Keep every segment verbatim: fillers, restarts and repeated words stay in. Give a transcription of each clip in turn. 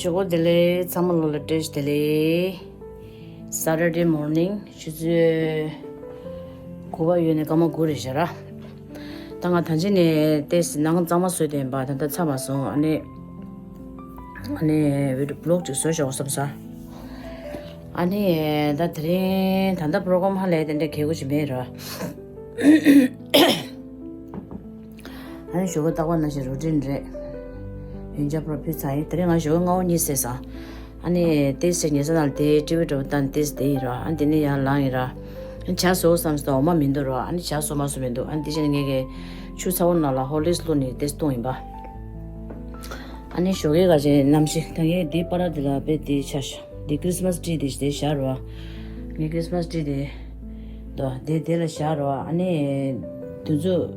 ཇོ་བོ་བདེ་ལེགས། ཚང་མ་ལོ་ལ་བཀྲ་ཤིས་བདེ་ལེགས། Saturday morning ཆུ་ཚོད་དགུ་པ་ཡོལ་ནས་སྐར་མ་དགུ་རེད་ཤག་ར། ད་ང་ཐང་ཆེན་ནས་ཏེས་ནང་གཙང་མ་བཟོས་ཏེ་ཡིན་པ། ད་ལྟ་ཚར་མ་སོང་། ཨ་ནི་ཨ་ནི་བི་ཌི་ཡོ་བི་ལོག་ཅིག་བཟོས་ཤོག་བསམ་ས། ཨ་ནི་ད་དེ་རིང་ད་ལྟ་པོ་རོ་གྷ་རམ་ཧ་ལས་དེ་འདྲ་གལ་དགོས་ཅིག་མེད་ར། ཨ་ནི་ཞོགས་པ་རྟག་པར་ནང་བཞིན་རུ་ཊིན་རེད། ཡོན་ཆབ་རོ་ཕུལ་ཚར་ཡིན། དེ་རིང་ང་ཞོགས་པ་སྔ་པོ་གཉིད་སད་སོང་། ཨ་ནི་ཏེས་ཉལ་ས་ནང་དེ་ཊི་བི་འདྲ་པོ་བལྟས་ཏེས་དེ་ཡིན་ར། ཨ་ནི་དེ་ནས་ཡར་ལངས་ཡིན་ར། ཨ་ནི་ཇ་བཟོ་བསམ་སོང་། འོ་མ་མི་འདུག་ར། ཨ་ནི་ཇ་བཟོ་མ་བཟོ་མི་འདུག་ཨ་ནི་དེ་བྱས་ནས་ངས་ཀྱི་ཆུ་ཚ་པོ་ནང་ལ་ཧོར་ལིག་བླུགས་ནས་དེ་བཏུང་ཡིན་པ། ཨ་ནི་ཞོགས་ཀའི་ག་ཅིག་གནམ་གཤིས་ད་ངས་དེ་པར་དེ་ལ་དཔེ་དེ་ཆ་ཤ། འདི་ཁྲིས་མས་ཊི་རི་དེ་དེ་བཞག་རོ། ངས་ཁྲིས་མས་ཊི་རི་དེ་དོ་དེ་དེ་ལ་བཞག་རོ། ཨ་ནི་དུས་ཚོད་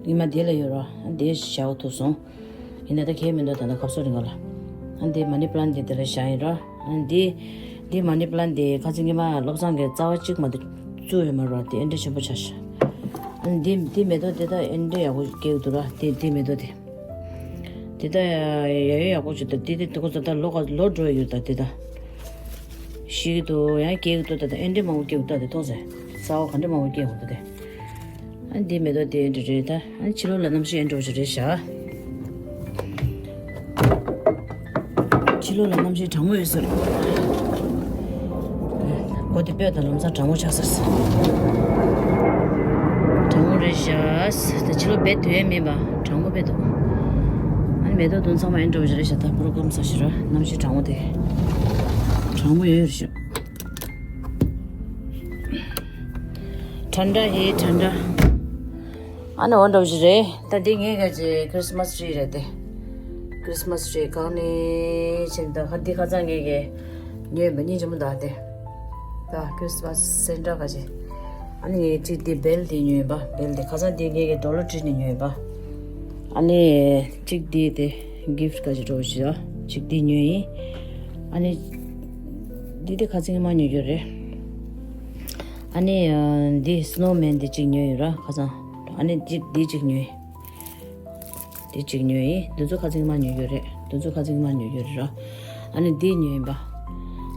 ཉི་མ་དེ་ལ་ཡོད་རོ། ཨ་དེ་བཞག་འོ་ཐུག་སོང་། ཡིན་ན་ད་གལ་མི་འདུག་ད་ལྟ་ཁ་སོ་རི་ང་ལ། ཨ་འདི་མ་ནི་པ་ལན་ཊི་དེ་དེ་ལ་བཞག་ཡིན་རོ། ཨ་འདི་འདི་མ་ནི་པ་ལན་ཊི་དེ་ཁ་སང་ཉི་མ་བློ་བཟང་གི་རྩ་བ་གཅིག་མ་གཏོགས་བཙུགས་ཡོད་མ་རོ། དེ་ཨེ་འདྲ་ཆེན་པོ་ཆགས་ཤག་ཨ་འདི་འདི་མེ་ཏོག་དེ་ད་ཨེ་འདྲ་ཡག་པོ་སྐྱེ་གི་འདུག་ར། དེ་དེ་མེ་ཏོག་དེ། དེ་ད་ཡ་ཡ་ཡག་པོ་བྱུང་། ད་དེ་དེ་དེ་ཁོ་ཚོ་ད་ལོ་ག་ལོ་འགྲོ་ཡོད། ད་དེ་ད་ཤི་གི་འདུག་ཡང་སྐྱེ་གི་འདུག་ད་ད་ཨེ་འདྲ་མང་པོ་སྐྱེ་གི་འདུག་ད་དེ་མཐོང་ཟེར། ས་འོག་ག་འདྲ་མང་པོ་སྐྱེ་གི་འདུག་དེ། ཨ་འདི་མེ་ཏོག་དེ་འདྲ་རེད། ད་ཨ་ཕྱི་ལོགས་ལ་གནམ་གཤིས་ཨེ་འདྲ་བོ་ཞིག་རེད་ཤག་ཕྱི་ལོགས་ལ་གནམ་གཤིས་གྲང་མོ་ཡོད་ས་རེད། གོ་དེ་དཔེ་ད་ལམ་སང་གྲང་མོ་ཆགས་ས་རེད། གྲང་མོ་རེད་ཤག་ད་ཕྱི་ལོགས་བེད་དུ་ཡས་མེད་པ། གྲང་མོ་བེད་དུ། ཨ་ནི་མེ་ཏོག་དུང་ཚང་མ་ཨེ་འདྲ་བོ་ཞིག་རེད་ཤག་ད་པོ་རོ་གྷ་རམ་ས་ཞིག་ར། གནམ་གཤིས་གྲང་མོ་དེ། གྲང་མོ་ཡོད་རེད་ཤག་ཁྲ་འདྲ་ཧེ་ཁྲ་འདྲ། ཨ་ནི་འོ་འདྲ་བོ་ཞིག་རེད། ད་འདི་ངའི་ག་ཅེ་ཁྲིས་མས་ཊི་རི་རེད་དེ། ཁྲིས་མས་ཊི་རི་གང་ནས་ཕྱིན། ད་ཁ་འདི་ཁ་སང་ངས་ཀྱི་ཉོས་པ་སྙིང་རྗེ་མོ་འདུག་དེ། ད་ཁྲིས་མས་སེན་ཊར་ག་ཅེ། ཨ་ནི་ངས་ཅིག་འདི་བེལ་འདི་ཉོས་པ། བེལ་འདི་ཁ་སང་འདི་ངས་ཀྱི་ཌོ་ལར་ཊི་རི་ནས་ཉོས་པ། ཨ་ནི་ཅིག་འདི་དེ་གིཕ་ཊི་ག་ཅེ་འདྲ་བོ་ཞིག་ཨ། ཅིག་འདི་ཉོས་ཡིན། ཨ་ནི་འདི་དེ་ཁ་སང་ངས་མ་ཉོས་ཡོད་རེད། ཨ་ནི་ཨ་འདི་སི་ནོ་མན་འདི་གཅིག་ཉོས་ཡོད་ར་ཁ་སང་། ཨ་ནི་འདི་འདི་གཅིག་ཉོས། འདི་གཅིག་ཉོས་ཡིན། འདི་ཚོ་ཁ་སང་མ་ཉོས་ཡོད་རེད། འདི་ཚོ་ཁ་སང་མ་ཉོས་ཡོད་རེད་ར། ཨ་ནི་འདི་ཉོས་ཡིན་པ།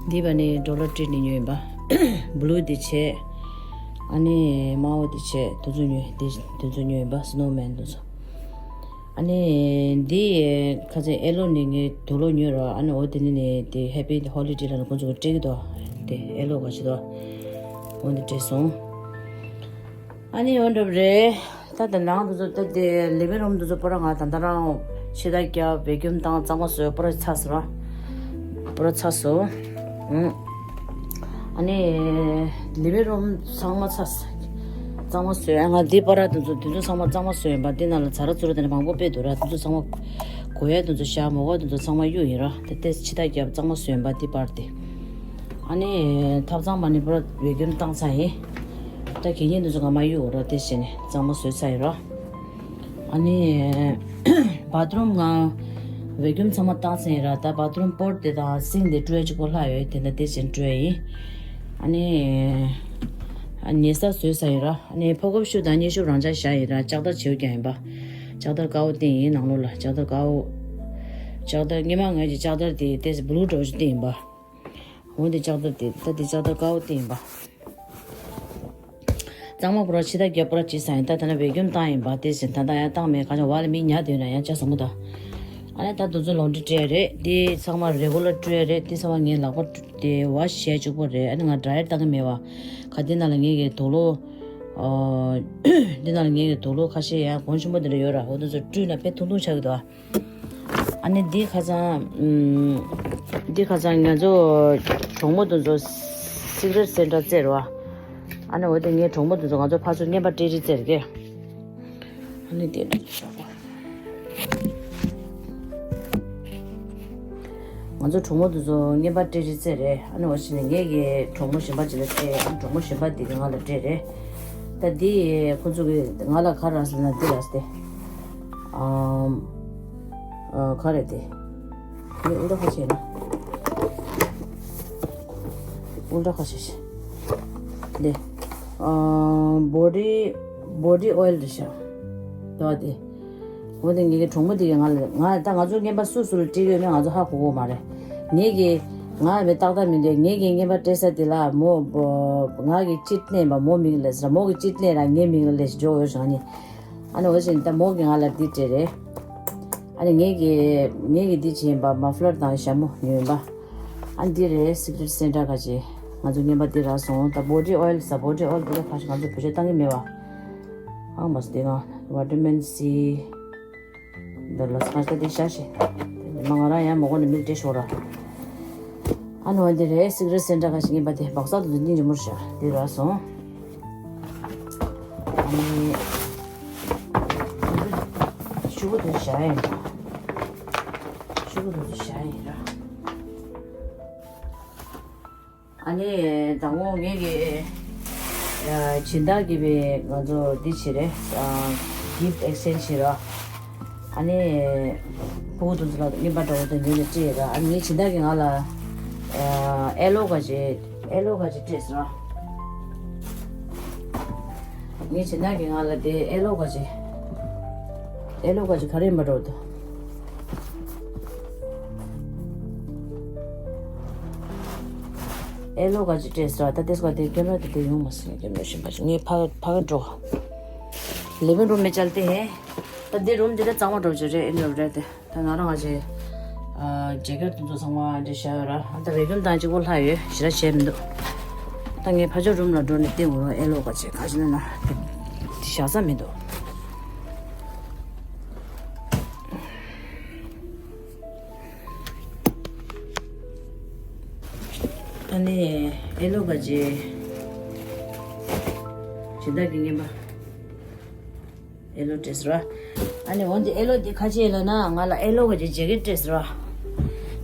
འདི་བ་ནི་ཌོ་ལར་ཊི་རི་ནས་ཉོས་ཡིན་པ། བྷུ་ལུ་འདི་བྱས། ཨ་ནི་དམར་པོ་འདི་བྱས། འདི་ཚོ་ཉོས། འདི་འདི་ཚོ་ཉོས་ཡིན་པ། སི་ནོ་མན་འདི་ཚོ། ཨ་ནི་འདི་ཁ་སང་ཨེ་ལོ་ནས་ངས་དུག་ལོག་ཉོས་ར། ཨ་ནི་འོ་དེ་ནི་ནས་དེ་ཧེ་པི་ཧོ་ལི་ཌེ་ལ་ནི་ཁོང་ཚོ་གི་སྤྲད་ཀྱི་འདུག་དེ་ཨེ་ལོ་ག་ཞིག་འདུག་འོ་འདི་སྤྲད་སོང་། ཨ་ནི་འོ་འདྲ་རེད། ད་དེ་ནང་དུ་ཚོ་ད་དེ་ལི་ཝིང་རུམ་དུ་ཚོ་པོ་ར་ང་ད་ལྟ་རང་ཕྱི་ད་རྒྱབ་བེ་ཀུམ་བཏང་གཙང་མ་བཟོས། པོ་ར་ཚར་སོང་ར། པོ་ར་ཚར་སོང་། ཨུ། ཨ་ནི་ལི་ཝིང་རུམ་ཚང་མ་ཚར་སོང་། གཙང་མ་བཟོས། ང་འདི་པར་དེ་ཚོ་དེ་ཚོ་ཚང་མ་གཙང་མ་བཟོས་ཡིན་པ། འདི་ནང་ལ་ཛ་ར་ཙུ་ར་དེ་འདྲ་མང་པོ་དཔེ་འདུག་ར། དེ་ཚོ་ཚང་མ་གོ་ཡ་དེ་ཚོ་བཞག་མོ་གོ་དེ་ཚོ་ཚང་མ་གཡུག་ཡིན་ར། དེ་ཏེས་ཕྱི་ད་རྒྱབ་གཙང་མ་བཟོས་ཡིན་པ་འདི་པར་དེ། ཨ་ནི་ཐབ་ཚང་མ་ནི་པོ་ར་བེ་ཀུམ་བཏང་ཚར་ཡིན། ད་གད་སྙིགས་དེ་ཚོ་ང་མ་གཡུག་ར། དེ་བྱས་ནས་གཙང་མ་བཟོས་ཚར་ཡིན་ར། ཨ་ནི་བཱ་ཐི་རུམ་ང་བེ་ཀུམ་ཚང་མ་བཏང་ཚར་ཡིན་ར། ད་བཱ་ཐི་རུམ་པོར་དེ་དང་སིང་དེ་སྤྲོད་ཅིག་པོ་ལྷག་ཡོད། དེ་འདྲ་དེ་བཞིན་སྤྲོད་ཡིན། ཨ་ནི་ཉལ་ས་བཟོས་ཚར་ཡིན་ར། ཨ་ནི་ཕོ་ཁོབ་ཤུ་དང་སྙིང་ཤུབས་རང་འཇགས་བཞག་ཡིན་ར། ལྕགས་དར་བྱེའུ་རྒྱག་ཡིན་པ། ལྕགས་དར་དཀར་པོ་བཏིང་ཡིན་ནང་ལོགས་ལ། ལྕགས་དར་དཀར་པོ། ལྕགས་དར་སྔོན་མ་ངས་ཀྱི་ལྕགས་དར་དེ་ཏེས་བྷུ་ལུ་འདྲ་བོ་ཞིག་བཏིང་ཡིན་པ། འོ་འདི་ལྕགས་དར་དེ་ད་འདི་ལྕགས་དར་དཀར་པོ་བཏིང་ཡིན་པ། གཙང་མ་པོ་ར་ཕྱི་ད་རྒྱབ་པོ་ར་བྱས་ཚར་ཡིན། ད་ད་ན་བེ་ཀུམ་བཏང་ཡིན་པ། དེ་བཞིན་ད་ད་ཡང་བཏང་མེད། ག་ཅང་བ་ལ་མི་ཉལ་དུས་ན་ཡང་ཅག་བཟང་པོ་ད། ཨ་ནི་ད་དུ་ཚོ་ལོན་ཌི་རི་སྤྲད་རེད། འདི་ཚང་མ་རེ་གུ་ལར་སྤྲད་རེད། འདི་ཚང་མ་ངའི་ལག་པ་དེ་ཝ་ཤི་བྱས་བཅུག་པོ་རེད། ཨ་ནི་ང་ཌ་ཡེ་ཊི་བཏང་གི་མེད་པ། ག་འདི་ནང་ལ་ངའི་གི་དུག་ལོག་འདི་ནང་ལ་ངའི་གི་དུག་ལོག་ཁ་ཤས་ཡང་གོང་ཆེན་པོ་དེ་འདྲ་ཡོད་ར། འོ་དེ་ཚོ་བཀྲུས་ན་དཔེ་ཐུང་ཐུང་ཆགས་ཀྱི་འདུག་ཨ། ཨ་ནི་འདི་ཁ་སང་། ཨམ། འདི་ཁ་སང་ང་ཚོ་གྲོགས་མོ་དེ་ཚོ་སི་ཀ་རེཊ་སེན་ཊར་བཙལ་རོ། ཨ་ནི་འོ་དེ་ངའི་གྲོགས་མོ་དེ་ཚོ་ང་ཚོ་ཕར་ཚུར་རྔན་པ་སྤྲད་རེས་བཙལ་གི། ཨ་ནི་དེ་འདྲ་ཞོག་པ། ང་ཚོ་གྲོགས་མོ་དེ་ཚོ་རྔན་པ་སྤྲད་རེས་བཙལ་རེད། ཨ་ནི་འོ་ཕྱི་ནས་ངས་ཀྱི་གྲོགས་མོ་གཞན་པ་ཅིག་ལ་སྤྲད། ཨ་ནི་གྲོགས་མོ་གཞན་པ་དེ་གི་ང་ལ་སྤྲད་རེད། ད་འདི་ཁོ་ཚོ་གི་ང་ལ་ག་རེ་ཟེར་ན་འདི་རེད་ཟེར་ཏེ། ཨམ། ཨ། ག་རེ་དེ། འདི་ཨུ་ཏྲ་ཁ་ཤས་ན། ཨུ་ཏྲ་ཁ་ཤས་ཤིག་འདི། ཨམ། བོ་ཌི་བོ་ཌི་ཨོ་ཡེལ་རེད་ཤག་འདི་བ་དེ། འོ་དེ་ངེད་ཀྱི་གྲོགས་མོ་དེ་གིས་ང་ལ། ང་ད་ང་ཚོ་རྔན་པ་སུ་སུ་ལ་སྤྲད་ཡོད་མེད་ང་ཚོ་ཧ་གོ་གོ་མ་རེད། ངེད་ཀྱི་ང་བའི་ཏག་ཏག་མི་འདུག་ངེད་ཀྱི་རྔན་པ་སྤྲད་ས་དེ་ལ་མོ་ང་གི་ཅིག་ལེན་པ་མོ་མིང་ལས་ར་མོ་གི་ཅིག་ལེན་ར་ངའི་མིང་ལ་ལས་འཇོག་ཡོད་བྱུང་ནི། ཨ་ནི་འོ་བཞིན་ད་མོ་གི་ང་ལ་འདི་སྤྲད་རེད། ཨ་ནི་ངེད་ཀྱི་ངེད་ཀྱི་འདི་བྱིན་པ་མ་ཕ་ལར་དང་ཞྭ་མོ་ཉོས་པ། ཨ་འདི་རེད་སི་ཀི་རེ་ཊི་སེན་ཊར་ག་ཅེ། ང་ཚོ་རྔན་པ་འདི་རག་སོང་ད་བོ་ཌི་ཨོ་ཡལ་ཟ་བོ་ཌི་ཨོ་ཡལ་འདི་ལ་ཁ་ཤས་ང་ཚོ་བེད་སྤྱོད་བཏང་གི་མེད་པ། ཨང་མ་སི་དེ་ང་ཝ་ཊར་མེན་སི། འདི་ལ་སྔ་ས་དེ་ཤ་ཤེ། མ་ང་རང་ཡང་མོ་གོ་ནས་མིག་བྲེས་ཤོག་ར། ཨ་ནི་འོ་འདི་རེད་སི་ཀི་རེ་ཊི་སེན་ཊར་ག་ཅེ་རྔན་པ་དེ་སྦག་ས་དུ་འཛིན་གྱི་མོར་ཤ་འདི་རག་སོང་། ཨ་ནི། ཤུ་གུ་དུ་བྱ་ཡིན་ར། ཤུ་གུ་དུ་བྱ་ཡིན་ར། ཨ་ནི་དང་པོ་ངེད་ཀྱི་ཨ་སྦྱིན་བདག་གིས་པའི་ང་ཚོ་འདི་བྱེད་རེད། ཨ་གིཕ་ཊི་ཨེག་སི་ཅེན་ཇི་བྱེད་ར། ཨ་ནི་ཕྲུ་གུ་དེ་ཚོ་ལ་རྔན་པ་འདྲ་བོ་དེ་ཉོས་ནས་སྤྲད་ཡོད་ར། ཨ་ནི་ངའི་སྦྱིན་བདག་གིས་ང་ལ་ཨ་ཨེ་ལོ་ག་ཅེ་ཨེ་ལོ་ག་ཅེ་སྤྲད་སོང་ར། ངའི་སྦྱིན་བདག་གིས་ང་ལ་དེ་ཨེ་ལོ་ག་ཅེ་ཨེ་ལོ་ག་ཅེ་ག་རེ་ཡིན་པ་འདྲ་བོ་དེ། ཨེ་ལོ་ག་ཅེ་སྤྲད་སོང་ར། ད་དེ་སྐོར་དེ་ཀེམ་ར་དེ་དེ་ཡོང་མ་སོང་། ཀེམ་ར་ཤེས་པ་ཞིག་ངས་ཕ་ཕ་ག་འགྲོ། ལེ་བིང་རུམ་མེ་ཅལ་ཏེ་ཧེ། ད་འདི་རུམ་འདི་ད་གཙང་མ་འགྲོ་ཅེ་རེད། ཨེ་ལོ་རེད་དེ། ད་ང་རང་ང་ཅེ་ཨ་ཇེ་ཀེཊ་དེ་ཚོ་ཚང་མ་འདི་བཞག་ཡོད་ར། ཨ་ད་བེ་ཀུམ་དང་གཅིག་པོ་ལྷག་ཡོད། ཞེ་དྲག་བྱས་མི་འདུག་ད་ངས་ཕ་ཕྱོགས་རུམ་ལ་འགྲོ་ནས་བལྟས་འོ་ཨེ་ལོ་ག་ཅེ་ག་ཅེ་ན་ན་དེ་བཞག་ས་མི་འདུག་ཨ་ནི་ཨེ་ལོ་ག་ཅེ་སྦྱིན་བདག་གི་རྔན་པ་ཨེ་ལོ་སྤྲད་སོང་ར། ཨ་ནི་འོན་ཏེ་ཨེ་ལོ་དེ་ཁ་ཆེ་ལ་ན་ང་ལ་ཨེ་ལོ་ག་ཅེ་ཇེ་ཀེཊ་སྤྲད་སོང་ར།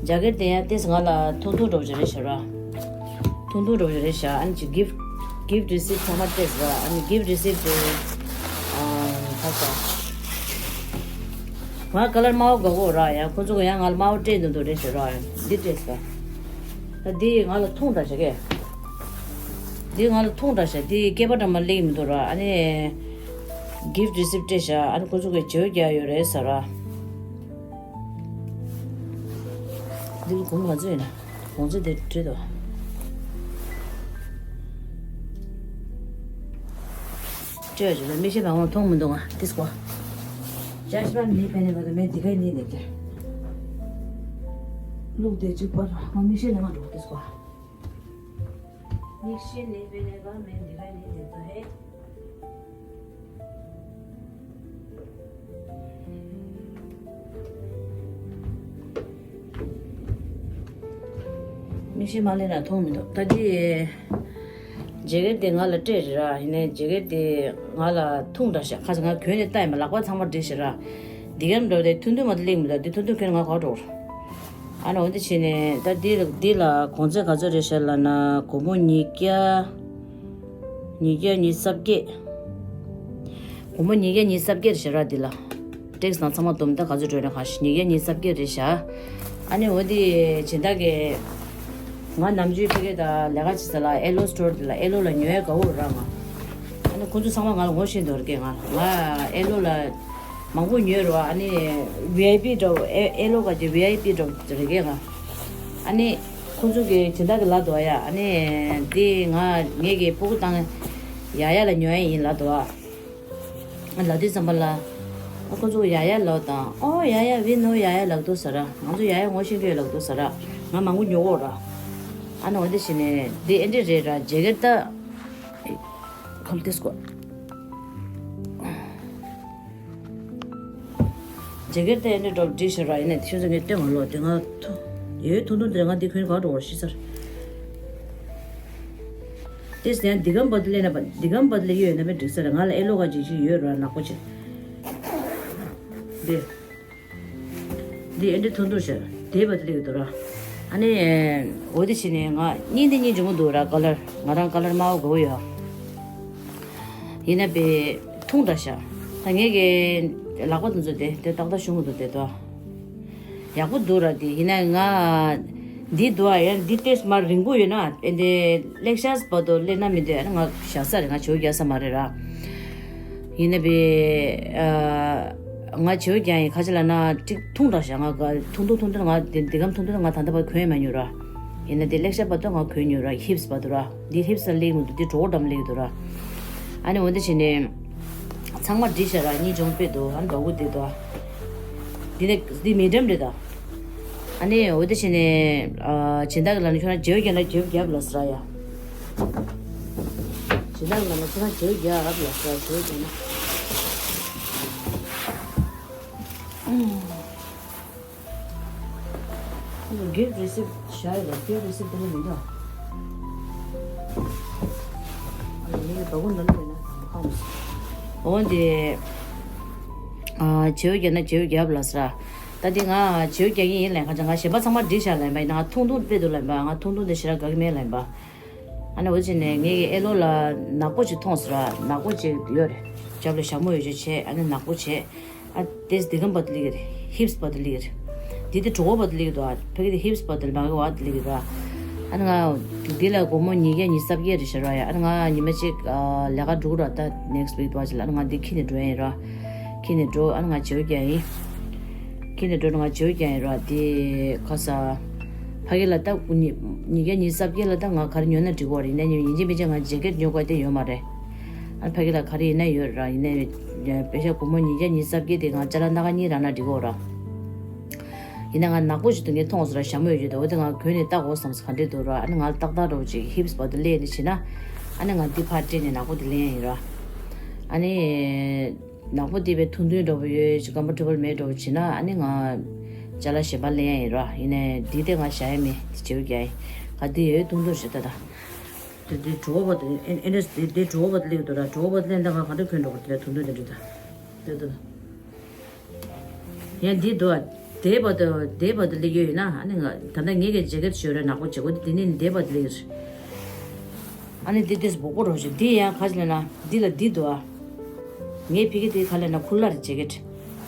ཇེ་ཀེཊ་དེ་ཡང་ཏིས་ང་ལ་ཐུང་ཐུང་འགྲོ་བ་ཅེ་རེད་ཤག་ར། ཐུང་ཐུང་འགྲོ་བ་ཅེ་རེད་ཤག་ཨ་ནི་ཅི་གིཕ་གིཕ་རི་སིབ་ཚང་མ་སྤྲད་སོང་ར། ཨ་ནི་གིཕ་རི་སིབ་དེ་ཨ་ཁ་ས། ང་ཀ་ལར་དམར་པོ་དགའ་གོ་ར། ཡང་ཁོ་ཚོ་ག་ཡང་ང་ལ་དམར་པོ་སྤྲད་འདུག་འདུག་རེད་ཟེར་ར། འདི་སྤྲད་སོང་། ད་འདི་ང་ལ་ཐུང་དྲགས་ཤག་གས། འདི་ང་ལ་ཐུང་དྲགས་ཤག་འདི་སྐེད་པ་འདྲ་མ་སླེབས་མི་འདུག་ར། ཨ་ནི་གིཕ་རི་སིབ་སྤྲད་ཤག་ཨ་ནི་ཁོ་ཚོ་ག་བྱེའུ་རྒྱག་ཡོད་རེད་ཟེར་ར། འདི་ལ་གོང་ག་ཚོད་ཡིན་ན། གོང་ཚད་དེ་བྲིས་འདུག་སྤྲད་ཡོད་ཅིག་ལ་མིག་ཤེལ་ལ་འོང་མཐོང་མི་འདུག་ང་ཏིས་ཀོ། ཅ་ཤི་པ་ནི་པེ་ནེ་ག་དུ་མེ་འདི་གའི་ནི་ནི་ཏེ། ལུག་དེ་ཅིག་པར་ང་མིག་ཤེལ་ལ་ང་འགྲོ་ཏིས་ཀོ། མིག་ཤེལ་ནི་པེ་ནེ་ག་མེ་འདི་གའི་ནི་ནི་ཏོ་ཧེ། མིག་ཤེལ་མ་ལེན་ན་མཐོང་མི་འདུག་ད་འདི་ཇེ་ཀེཊ་དེ་ང་ལ་སྤྲད་རེད་ར། ཡིན་ནའི་ཇེ་ཀེཊ་དེ་ང་ལ་ཐུང་དྲགས་ཤག་ཁ་ས་ང་གྱོན་ནས་ལྟ་ཡིན་པ་ལག་པ་ཚང་མ་བསྒྲིལ་ཤག་ར། འདི་གམ་འགྲོ་དེ་ཐུང་ཐུང་མ་གཏོགས་སླེབས་མི་འདུག་འདི་ཐུང་ཐུང་གྱོན་ང་ག་འགྲོ། ཨ་ནི་འོ་འདི་བྱས་ནས་ད་འདི་ལ་འདི་ལ་གོང་ཚད་ག་ཚོད་རེད་ཤག་ལབ་ན་སྒོར་མོ་ཉིས་བརྒྱ། ཉིས་བརྒྱ་ཉི་ཤུ་རྩ་བརྒྱད། སྒོར་མོ་ཉིས་བརྒྱ་ཉི་ཤུ་རྩ་བརྒྱད་ཞེ་དྲག་འདི་ལ། ཊེག་སི་དང་ཚང་མ་བསྡོམས་ད་ག་ཚོད་འགྲོ་ན་ག་ཉིས་བརྒྱ་ཉི་ཤུ་རྩ་བརྒྱད་རེད་ཤག་ཨ་ནི་འོ་འདི་སྦྱིན་བདག་གིས་ང་ནམ་རྒྱུན་ཕ་གི་དང་ལས་ཀ་བྱེད་ས་ལ་ཨེ་ལོ་སི་ཊོར་འདི་ལ་ཨེ་ལོ་ལ་ཉོ་ཡ་དགའ་བོ་ར་ང་། ཨ་ནི་ཁོང་ཚོ་ཚང་མ་ང་ལ་ངོ་ཤེས་འདུག་ར་གི་ང་ང་ཨེ་ལོ་ལ་མང་པོ་ཉོས་ར་བ། ཨ་ནི་ཝི་ཨའི་པི་འདྲ་བོ་ཨེ་ཨེ་ལོ་ག་ཅེ་ཝི་ཨའི་པི་འདྲ་བོ་རེད་གི་ང་། ཨ་ནི། ཁོང་ཚོ་གི་སྦྱིན་བདག་གི་ལབ་འདུག་ཡ། ཨ་ནི་འདི་ང་ངེད་ཀྱི་སྤུ་གུ་དང་ཡ་ཡ་ལ་ཉོ་ཡ་ཡིན་ལབ་འདུག་ཨ། ལབ་དུས་ཙམ་པ་ལ། ཨ་ཁོང་ཚོ་ཡ་ཡ་ལབ་དང་ཨོ་ཡ་ཡ་བི་ནོ་ཡ་ཡ་ལབ་འདུག་ཟེར་ར། ང་ཚོ་ཡ་ཡ་ངོ་ཤེས་ཀྱི་ཡོད་ལབ་འདུག་ཟེར་ར། ང་མང་པོ་ཉོ་གོ་ར། ཨ་ནི་འོ་འདི་བྱས་ནས་འདི་ཨེ་འདྲ་རེད་ར་ཇེ་ཀེཊ་ད། ཁོམ་ཏིས་ཀོ། ཇེ་ཀེཊ་དེ་ཨེ་འདྲ་འདྲ་བོ་བསྒྲིགས་ཤག་ར། ཡིན་ནའི་ཁྱོད་ཚོ་ངས་སྟོན་མ་ལོག་དེ་ང་ཐུ་ཡོད་ཐུང་ཐུང་དེ་ང་འདི་གོན་ག་འགྲོ་བར་ཤི་ཚར། ཏིས་ཡང་འདི་གམ་བར་དུ་སླེབས་ན་པ་འདི་གམ་བར་དུ་སླེབས་ཡོད་ན་མི་འགྲིག་ས་རེད། ང་ལ་ཨེ་ལོ་ག་ཅིག་ཅིག་ཡོད་ར་ནག་པོ་ཅིག་འདི། འདི་ཨེ་འདྲ་ཐུང་ཐུང་ཤག་དེ་བར་དུ་སླེབས་ཡོད་དོ་ར། ཨ་ནི་འོ་དེ་བྱས་ནས་ང་གཉིས་འདི་གཉིས་འཇུ་མོ་འདུག་ར་ཀ་ལར་ང་རང་ཀ་ལར་དམར་པོ་དགའ་བོ་ཡོད། ཡིན་ན་བས་ཐུང་དྲགས་ཤག་ད་ངེད་ཀྱི་ལག་པ་དེ་ཚོ་དེ་དེ་ཏག་ཏག་ཞུ་མི་འདུག་དེ་དོ། ཡག་པོ་འདུག་ར་དེ་ཡིན་ན་ང་འདི་འདུག་ཨ་ཡང་འདི་ཏོག་ཙམ་རིང་པོ་ཡོད་ན་ཨེ་འདི་ལེགས་ཤ་བར་དུ་སླེབས་ན་མི་འདོད་ཨ་ང་བཞག་ས་རེད། ང་བྱེའུ་རྒྱག་ས་མ་རེད་ར། ཡིན་ན་བས་ཨ། ང་བྱེའུ་རྒྱག་ཡིན། ཁ་ཅིག་ལབ་ན་ཅིག་ཐུང་དྲགས་ཤག་ང་ག་ཐུང་ཐུང་ཐུང་ཐུང་། ང་དེ་འདི་གམ་ཐུང་ཐུང་ང་ད་ལྟ་བར་གོན་ཡ་མ་མྱོང་ར། ཡིན་ན་དེ་ལེགས་ཤ་བར་དུ་ང་གོན་མྱོང་ར། ཧིབ་སི་བར་དུ་ར། འདི་ཧིབ་སི་ལ་སླེབས་མི་འདུག་འདི་གྲོགས་འགྲམ་སླེབས་འདུག་ར། ཨ་ནི་འོ་འདི་བྱས་ནས་ཚང་མ་བསྒྲིགས་ཤག་ར། གཉིས་ཅུང་དཔེ་འདུག་ཨ་ནི་འབའ་གུ་དེ་འདུག་འདི་ནས་འདི་མི་འགྲམ་རེད་ད། ཨ་ནི་འོ་འདི་བྱས་ནས་ཨ་སྦྱིན་བདག་གི་ལ་ནི་ཁྱོད་རང་བྱེའུ་རྒྱག་ན་བྱེའུ་རྒྱབ་ལ་སི་ར་ཡ། སྦྱིན་བདག་གི་ལ་ནི་ཁྱོད་རང་བྱེའུ་རྒྱབ་ལ་སི་ར། བྱེའུ་རྒྱག་ན། Gift receipt བཞག་ཡོད་ལ། Gift receipt དེ་ལ་མི་འདུག་ཨ་ནི་ངའི་བ་གུ་ནང་ལ་ཡོད་ན་ཧང་། འོ་འདི། ཨ་བྱེའུ་རྒྱག་ན་བྱེའུ་རྒྱབ་ལ་སི་ར། ད་འདི་ང་བྱེའུ་རྒྱག་གི་ཡིན་ལབ། ཁ་ཅིག་ང་གཞན་པ་ཚང་མ་བསྒྲིགས་བཞག་ལབ་པ་ཡིན་ན། ང་ཐུང་ཐུང་དཔེ་འདུག་ལབ་པ། ང་ཐུང་ཐུང་དེ་ཞེ་དྲག་དགའ་གི་མེད་ལབ་པ། ཨ་ནི་འོ་བྱས་ནས་ངའི་གི་ཨེ་ལོ་ལ་ནག་པོ་ཅིག་མཐོང་སོང་ར། ནག་པོ་ཅིག་ཡོད་རེད། རྒྱབ་ལ་ཞྭ་མོ་ཡོད་ཅིག་བྱས། ཨ་ནི་ནག་པོ་བྱས། ཨ་དེས་འདི་གམ་བར་དུ་སླེབས་ཀྱི་རེད། ཧིབ་སི་བར་དུ་སླེབས་ཀྱི་རེད། འདི་དེ་གྲོད་ཁོག་བར་དུ་སླེབས་ཀྱི་འདུག་ཨ་ཕ་གི་དེ་ཧིབ་སི་བར་དུ་མ་གི་བར་དུ་སླེབས་ཀྱི་འདུག་ཨ་ནི་ང་འདི་ལ་སྒོར་མོ་ཉིས་བརྒྱ་ཉི་ཤུ་རྩ་བརྒྱད་རེད་ཤག་ར་ཡ། ཨ་ནི་ང་ཉི་མ་གཅིག་ཨ་ལས་ཀ་འགྲོ་གི་ར། ད་ནེག་སི་ཝིག་དུ་བ་ཅིག་ལ། ཨ་ནི་ང་འདི་འཁྱེར་ནས་འགྲོ་ཡ་ཡིན་ར། འཁྱེར་ནས་འགྲོ། ཨ་ནི་ང་བྱེའུ་རྒྱག་ཡིན། འཁྱེར་ནས་འགྲོ་ནི་ང་བྱེའུ་རྒྱག་ཡིན་ར། དེ་ཁ་ས་ཕ་གི་ལ་ད་ཉི་ཉིས་བརྒྱ་ཉི་ཤུ་རྩ་བརྒྱད་ལ་ད་ང་ག་རེ་ཉོ་ན་འགྲིག་གོ་རེད། ཡིན་ན་ཉོ་ཡིན་གཅིག་མིན་གཅིག་ང་ཇེ་ཀེ་ཊི་ཉོ་དགོས་དེ་ཡོད་མ་རེད། ཨ་ཕ་གི་ལ་ག་རེ་ཡིན་ན་ཡོད་ར། ཡིན་ན་པེ་ཤ་སྒོར་མོ་ཉིས་བརྒྱ་ཉི་ཤུ་རྩ་བརྒྱད་དེ་ང་ཅ་ལག་སྣ་ཁ་གཉིས་རག་ན་འགྲིག་གོ་ར། ཡིན་ན་ང་ནག་པོ་ཞིག་ཏུ་ངས་མཐོང་སོང་ར། ཞྭ་མོ་ཡོད་རྒྱུ་དེ། འོ་དེ་ང་གོན་ནས་ལྟ་དགོས་བསམ་སོང་། ག་འདྲས་འདུག་ར། ཨ་ནི་ང་ལ་ཏག་ཏག་འདྲ་བོ་ཅིག་ཧིབ་སི་བར་དུ་སླེབས་ནས་བྱས་ན། ཨ་ནི་ང་འདི་ཕར་སྤྲད་ནས་ནག་པོ་དེ་ལེན་ཡ་ཡིན་ར། ཨ་ནི། ནག་པོ་དེ་བས་ཐུང་ཐུང་འདྲ་བོ་ཡོད་ཅིག་ཀམ་ཕོར་ཊེ་བལ་མེད་འདྲ་བོ་བྱས་ན། ཨ་ནི་ང་ཅ་ལག་གཞན་པ་ལེན་ཡ་ཡིན་ར། ཡིན་ནའི་འདི་དེ་ང་བཞག་ཡ་མེད། དེ་བྱེའུ་རྒྱག་ཡིན། ག་འདི་ཡོད་ཐུང་ཐུང་རེད་ད་ད། དེ་དེ་གྲོད་ཁོག་བར་དུ་ཨེ་ཨེ་འདྲས་དེ་དེ་གྲོད་ཁོག་བར་དུ་སླེབས་འདུག་ར། གྲོད་ཁོག་བར་དུ་སླེབས་ད་ང་ག་འདྲ་གོན་འགྲོ་གི་རེད། ཐུང་ཐུང་དེ་འདྲ་ད། དེ་ད། ཡང་འདི་འདུག་ཨ། དེ་བར་དུ་དེ་བར་དུ་སླེབས་ཡོད་ཡིན་ན། ཨ་ནི་ང་ད་ལྟ་ངེད་ཀྱི་ཇེ་ཀེ་ཊི་ཞོ་རེ་ནག་པོ་བྱེད་དགོས་དེ་ནི་དེ་བར་དུ་སླེབས་ཡོད་རེད། ཨ་ནི་འདི་དེ་སྦུག་པོ་རོ་ཞིག་འདི་ཡང་ག་ཅི་ལབ་ན་འདི་ལ་འདི་འདུག་ཨ། ངའི་ཕ་གི་དེ་ག་ལབ་ན་ཁུ་ལ་རེད། ཇེ་ཀེ་ཊི་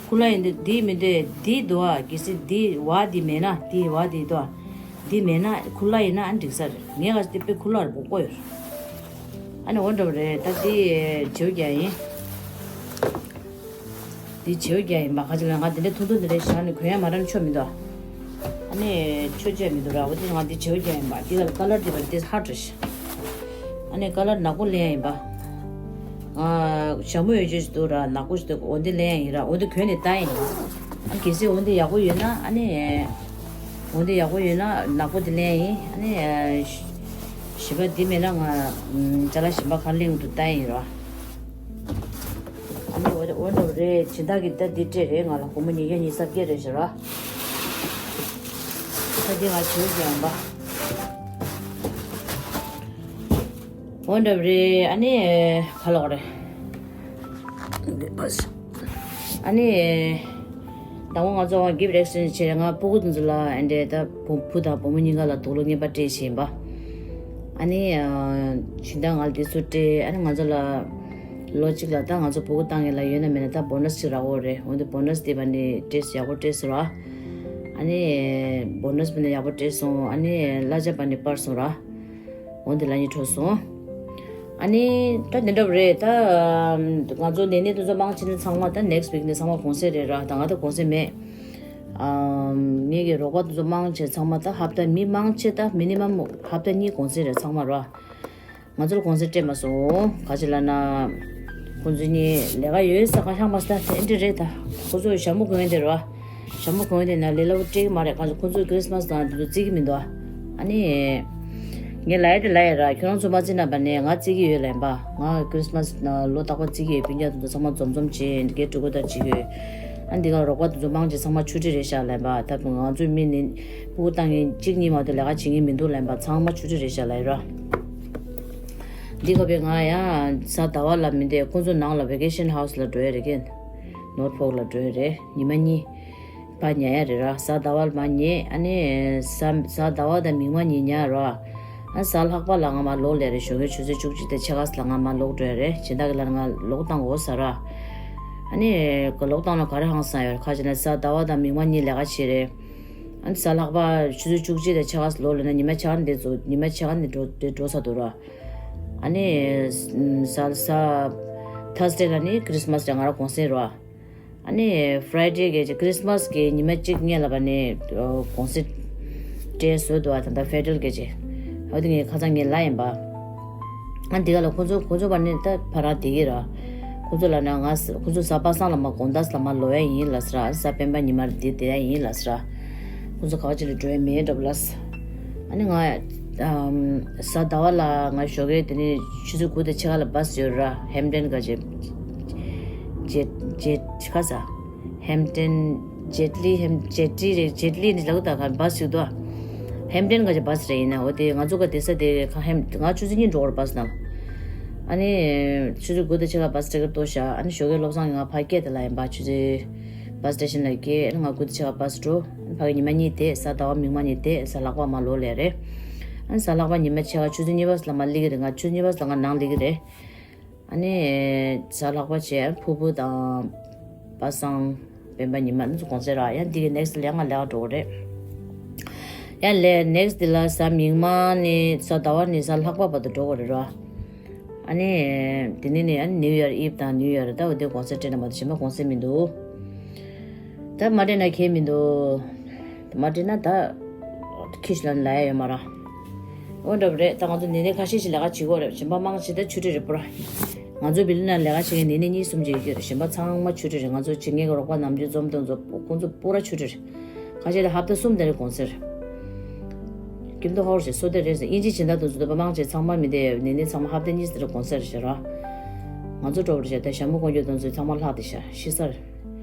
ཁུ་ལ་ཡིན་དུས་འདི་མི་འདུག་འདི་འདུག་ཨ། གལ་སྲིད་འདི་བ་འདི་མེད་ན། འདི་བ་འདི་འདུག་ཨ། འདི་མེད་ན་ཁུ་ལ་ཡིན་ན་ཨ་འགྲིག་ས་རེད། ངས་ག་ཅི་དེ་དཔེ་ཁུ་ལ་རེ་སྦུག་པོ་ཡོད་རེད། ཨ་ནི་འོ་འདྲ་བ་རེད། ད་འདི་བྱེའུ་རྒྱག་ཡིན། འདི་བྱེའུ་རྒྱག་ཡིན་པ། ག་ཅི་ལ་ང་འདི་འདྲ་ཐུང་ཐུང་འདི་འདྲ་བཞག་ནས་གོན་ཡ་མ་རན་ཆོ་མི་འདུག་ཨ་ནི་ཆོ་ཆོ་མི་འདུག་ར། འོ་དེ་ང་འདི་བྱེའུ་རྒྱག་ཡིན་པ། འདི་ལ་ཀ་ལར་འདི་བ་འདི་ཧར་ཊི་རེད་ཤག་ཨ་ནི་ཀ་ལར་ནག་པོ་ལེན་ཡ་ཡིན་པ། ང་ཞྭ་མོ་ཡོད་ཅོ་ཞིག་འདུག་ར། ནག་པོ་ཞིག་འདུག་འོ་འདི་ལེན་ཡ་ཡིན་ར། འོ་འདི་གོན་ནས་ལྟ་ཡ་ཡིན། ཨ་གལ་སྲིད་འོ་འདི་ཡག་པོ་ཡོད་ན། ཨ་ནི་འོ་འདི་ཡག་པོ་ཡོད་ན་ནག་པོ་འདི་ལེན་ཡ་ཡིན། ཨ་ནི་གཞན་པ་འདི་མེད་ན་ང་ཅ་ལག་གཞན་པ་ག་རེ་ལེན་དགོས་འདུག་ལྟ་ཡ་ཡིན་ར། ཨ་ནི་འོ་འདྲ་འོ་འདྲ་རེད། སྦྱིན་བདག་གིས་ད་འདི་སྤྲད་རེད། ང་ལ་སྒོར་མོ་ཉིས་བརྒྱ་ཉི་ཤུ་རྩ་བརྒྱད་རེད་ཟེར་ར། ད་འདི་ང་བྱེའུ་རྒྱག་ཡིན་པ། འོ་འདྲ་རེད། ཨ་ནི་ག་ལོག་རེད། འདི་པས། ཨ་ནི་དང་པོ་ང་ཚོ་གིཕ་ཊི་ཨེག་སི་ཅེན་ཇི་བྱས་རེད། ང་སྤུ་གུ་དེ་ཚོ་ལ་ཨེ་འདྲས་ད་བུ་བུ་དང་བུ་མོ་གཉིས་ཀ་ལ་དུག་ལོག་རྔན་པ་སྤྲད་བྱས་ཡིན་པ། ཨ་ནི་ཨ་སྦྱིན་བདག་ང་ལ་དེ་ཚོ་སྤྲད། ཨ་ནི་ང་ཚོ་ལ་ལོ་གཅིག་ལ་ད་ང་ཚོ་སྤུ་གུ་བཏང་མཁན་ལ་ཡོད་ན་མེད་ན་ད་བོ་ནས་ཅིག་རག་གི་རེད། འོ་དེ་བོ་ནས་དེ་བ་ནི་སྤྲད་ཡག་པོ་སྤྲད་སོང་ར། ཨ་ནི་བོ་ནས་བ་ནི་ཡག་པོ་སྤྲད་སོང་། ཨ་ནི་གླ་ཆ་བ་ནི་སྤར་སོང་ར། འོ་དེ་ལ་ཉིན་འཕྲོད་སོང་། ཨ་ནི་ད་དེ་འདྲ་བ་རེད། ད་ང་ཚོ་ནད་ནད་དེ་ཚོ་མང་ཆེ་ནི་ཚང་མ་ད་ནེག་སི་ཝིག་ནས་ཚང་མ་གུང་སེང་རེད་ར། ད་ང་ད་གུང་སེང་མེད། ཨམ། ངེད་ཀྱི་རོགས་པ་དེ་ཚོ་མང་ཆེ་ཚང་མ་ད་ཧབ་ཏ་མི་མང་ཆེ་ད་མི་ནི་མམ་ཧབ་ཏ་གཉིས་གུང་སེང་རེད་ཚང་མ་ར། ང་ཚོར་གུང་སེང་སྤྲད་མ་སོང་། ག་ཅི་ལབ་ན། ཁོང་ཚོ་གཉིས་ལས་ཀ་ཡོད་ས་ག་ཤང་མ་ས་ད་དེ་འདྲ་རེད་ད། ཁོང་ཚོ་ཞྭ་མོ་གོན་དེ་ར། ཞྭ་མོ་གོན་དེ་ན་ལས་སླ་པོ་སྤྲད་ཀྱི་མ་རེད། ཁོང་ཚོ་ཁོང་ཚོ་ཁི་རི་སི་མ་སི་དང་དེ་ཚོ་བརྩི་གི་མི་འདུག་ཨ་ནི། ངས་ལབ་ཡ་དེ་ལབ་ཡ་ར། ཁྱོད་རང་ཚོ་མ་བརྩི་ན་བ་ནས་ང་བརྩི་གི་ཡོད་ལབ་པ། ང་ཁི་རི་སི་མ་སི་ལོ་རྟག་པར་བརྩི་གི་ཡོད། སྤུན་ཀྱག་དེ་ཚོ་ཚང་མ་འཛོམས་འཛོམས་བྱས་འདི་གའི་ཕྲུ་གུ་དང་བྱེད་ཀྱི་ཡོད། ཨ་འདི་ག་རོགས་པ་དེ་ཚོ་མང་ཆེ་ཚང་མ་ཆུང་འདྲིས་རེད་ཤག་ལབ་པ། ད་ང་ཚོའི་མི་ནི་སྤུ་གུ་བཏང་མཁན་གཅིག་གཉིས་མ་གཏོགས་ལས་ཀ་བྱེད་མཁན་མི་འདུག་ལབ་པ། ཚང་མ་ཆུང་འདྲིས་རེད་ཤག་ལབ་ཡ་ར། འདི་ག་བས་ང་ཡང་གཟའ་ཟླ་བ་ལ་མི་འདས་ཁོང་ཚོ་ནང་ལ་ཝེ་ཀེ་ཤན་ཧའུ་སི་ལ་འགྲོ་ཡ་རེད་ཀྱི། ནོར་ཕོག་ལ་འགྲོ་ཡ་རེད། ཉི་མ་གཉིས་ཕར་ཉལ་ཡ་རེད་ར། གཟའ་ཟླ་བ་ལ་མར་ཉལ། ཨ་ནི་གཟའ་གཟའ་ཟླ་བ་དང་མིག་དམར་གཉིས་ཉལ་ར། ཨ་གཟའ་ལྷག་པ་ལ་ང་མར་ལོག་ལས་རེད། ཞོགས་ཀའི་ཆུ་ཚོད་བཅུ་གཅིག་དང་ཕྱེད་ཀ་ཙམ་ལ་ང་མར་ལོག་འགྲོ་ཡ་རེད། སྦྱིན་བདག་གི་ལ་ང་ལོག་བཏང་དགོས་ས་ར། ཨ་ནི་ལོག་བཏང་ན་ག་རེ་ཧང་སང་ཡོད་རེད། ཁ་ཅིག་ན་གཟའ་ཟླ་བ་དང་མིག་དམར་གཉིས་ལས་ཀ་བྱེད་རེད། ཨ་ནི་གཟའ་ལྷག་པ་ཆུ་ཚོད་བཅུ་གཅིག་དང་ཕྱེད་ཀ་ཙམ་ལོག་ལས་ན་ཉི་མ་ཕྱེད་ཀ་འདི་ཚོ་ཉི་མ་ཕྱེད་ཀ་འདི་འགྲོ་འདི་འགྲོ་ས་འདུག་ར། ཨ་ནི་གཟའ་གཟའ་ཐར་སི་ཌེ་ལ་ནི་ཁི་རི་སི་མ་སི་རེད། ང་རང་གུང་སེང་རེད་བ། ཨ་ནི་Friday་གི་ཅིག་Christmas་གི་ཉི་མ་གཅིག་སྔོན་ལ་བ་ནི་གུང་སེང་སྤྲད་བཟོས་འདུག་ཨ། ད་ལྟ་Federal་གི་ཅིག་ཨ་དེ་ངས་ཁ་སང་ངས་ལབ་ཡིན་པ། ཨ་འདི་ག་ལ་ཁོ་ཚོ་ཁོ་ཚོ་བ་ནི་ད་ཕ་ར་དེ་གི་ར། ཁོ་ཚོ་ལ་ན་ང་ཁོ་ཚོ་གཟའ་པ་སངས་ལ་མ་དགོང་དག་ལ་མ་ལོག་ཡ་ཡིན་ལ་ཟེར་ཨ། གཟའ་སྤེན་པ་ཉི་མ་འདི་བསྡད་ཡ་ཡིན་ལ་ཟེར་ཨ། ཁོ་ཚོ་ག་བ་ཅིག་ལ་འགྲོ་ཡ་མེད་འདྲ་པོ་ལ། ཨ་ནི་ང་ཨམ་གཟའ་ཟླ་བ་ལ་ང་ཞོགས་ཀས་དེ་ནས་ཆུ་ཚོད་དགུ་དང་ཕྱེད་ཀ་ལ་བྷ་སི་ཡོད་ར། Hampton་ག་ཅེ་ཇེ་ཇེ་ཁ་ས་Hampton་Jetlee Ham Jetlee་རེད། Jetlee་ནི་ལག་ད་ག་བྷ་སི་ཞིག་འདུག་ཨ། Hampton་ག་ཅེ་བྷ་སི་རེད། ཡིན་ན་འོ་དེ་ང་ཚོ་ག་དེ་ས་དེ་ཁ་ཧེམ་ང་ཆུ་ཚོད་གཉིས་འགྲོ་བར་བྷ་སི་ནང་། ཨ་ནི་ཆུ་ཚོད་དགུ་དང་ཕྱེད་ཀ་བྷ་སི་སྟེ་ཀར་གཏོར་བཞག་ཨ་ནི་ཞོགས་ཀས་བློ་བཟང་གིས་ང་ཕར་སྐད་དེ་ལ་ཡིན་པ་ཆུ་ཚོད་བྷ་སི་སྟེ་ཤན་ལ་སྐད་ཨ་ནི་ང་དགུ་དང་ཕྱེད་ཀ་བྷ་སི་འགྲོ། ཨ་ནི་ཕ་གི་ཉི་མ་གཉིས་དེ་གཟའ་ཟླ་བ་མིག་དམར་གཉིས་དེ་གཟའ་ལྷག་པ་མ་ལོག་ལས་རེད། ཨ་ནི་གཟའ་ལྷག་པ་ཉི་མ་ཕྱེད་ཀ་ཆུ་ཚོད་གཉིས་པ་ལ་མ་སླེབས་ཀྱི་རེད། ང་ཆུ་ཚོད་གཉིས་པ་ལ་ང་ནང་སླེབས་ཀྱི་རེད། ཨ་ནི་གཟའ་ལྷག་པ་བྱས་ཕུར་བུ་དང་པ་སངས་སྤེན་པ་ཉི་མ་ཨ་ནི་ཚོ་གུང་སེང་ར། ཡང་འདི་གི་next་ལ་ཡང་ང་ལས་ཀ་འགྲོ་གི་རེད། ཡང་ལས་next་འདི་ལ་གཟའ་མིག་དམར་ནས་གཟའ་ཟླ་བ་ནས་གཟའ་ལྷག་པ་བར་དུ་འགྲོ་གི་རེད་ར། ཨ་ནི་དེ་ནས་ནི་ཨ་ནི་New Year Eve་དང་New Year་ད་འོ་དེ་གུང་སེང་སྤྲད་ན་མ་གཏོགས་གཞན་པ་གུང་སེང་མི་འདུག་ད་མ་སྤྲད་ན་ཁྱད་མི་འདུག་མ་སྤྲད་ན་ད་ཁྱི་ཞིག་ལ་ལ་ཡ་ཡོད་མ་ར། འོ་འདྲ་པོ་རེད། ད་ང་ཚོ་ནི་ནི་ཁ་ཤས་ཤིག་ལས་ཀ་བྱེད་དགོས་རེད། གཞན་པ་མང་ཆེ་ད་ཆུ་ཁྲི་རེད་པོ་ར། ང་ཚོ་བི་ལི་ན་ལས་ཀ་བྱེད་མཁན་ནི་ནི་གཉིས་གསུམ་ཅིག་ཡོད་རེད། གཞན་པ་ཚང་མ་ཆུ་ཁྲི་རེད། ང་ཚོ་ཆེད་མཁན་གྱི་རོགས་པ་ནམ་རྒྱུན་འཛོམས་དང་འཛོམས་ཁོང་ཚོ་པོ་ར་ཆུ་ཁྲི་རེད། ཁ་ཤས་ལ་ཧབ་ཏ་གསུམ་དེ་རེ་གུང་སེང་། ཀིམ་ཏོ་ཧོར་ཞེས་སོ་དེ་རེད་ཟེར། དབྱིན་ཇི་སྦྱིན་བདག་དེ་ཚོ་དེ་པ་མང་ཆེ་ཚང་མ་མི་དེ་ནི་ནི་ཚང་མ་ཧབ་ཏ་གཉིས་དེ་རེ་གུང་སེང་རེད་ཤག་ར། ང་ཚོ་འགྲོ་བར་བྱས་ཏེ་ཞྭ་མོ་དཀོན་མཆོག་དེ་ཚོ་ཚང་མ་ལྷག་དེ་ཤག་ཤི་ས་རེད།